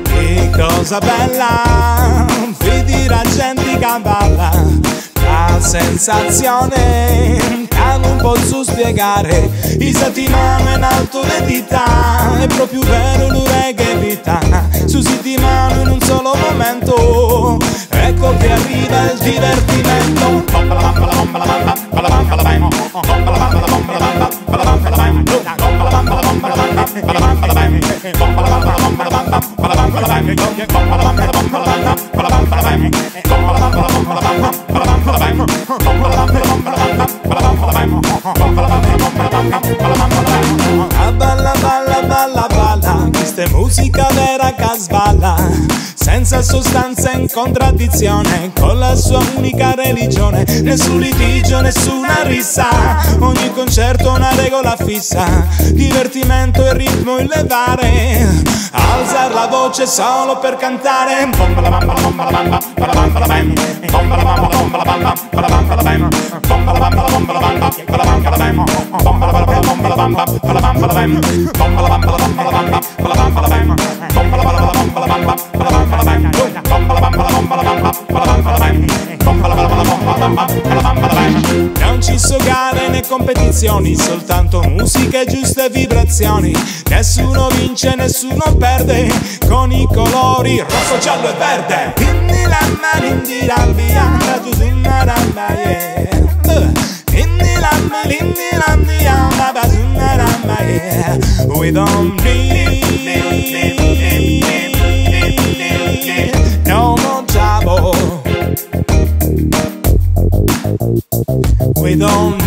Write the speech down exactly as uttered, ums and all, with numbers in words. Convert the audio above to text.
Che cosa bella, vidi la gente che balla, la sensazione che non posso spiegare. I settimane in alto le dita, è proprio vero, lo reggae vita. Su settimane in un solo momento, ecco che arriva il divertimento. Abballa, balla, balla, balla, questa è musica vera che sballa, senza sostanza, in contraddizione con la sua unica religione. Nessun litigio, nessuna rissa, ogni concerto una regola fissa, divertimento e ritmo in levare, alzar la voce solo per cantare. Non ci so gare né competizioni, soltanto musica e giuste vibrazioni. Nessuno vince, nessuno perde, con i colori rosso, giallo e verde. Inni la mani in dirambi, anda tu su maramba, yeah. Eh, inni la mani, inni la mani, anda tu su maramba, yeah. We don't need no more trouble. We don't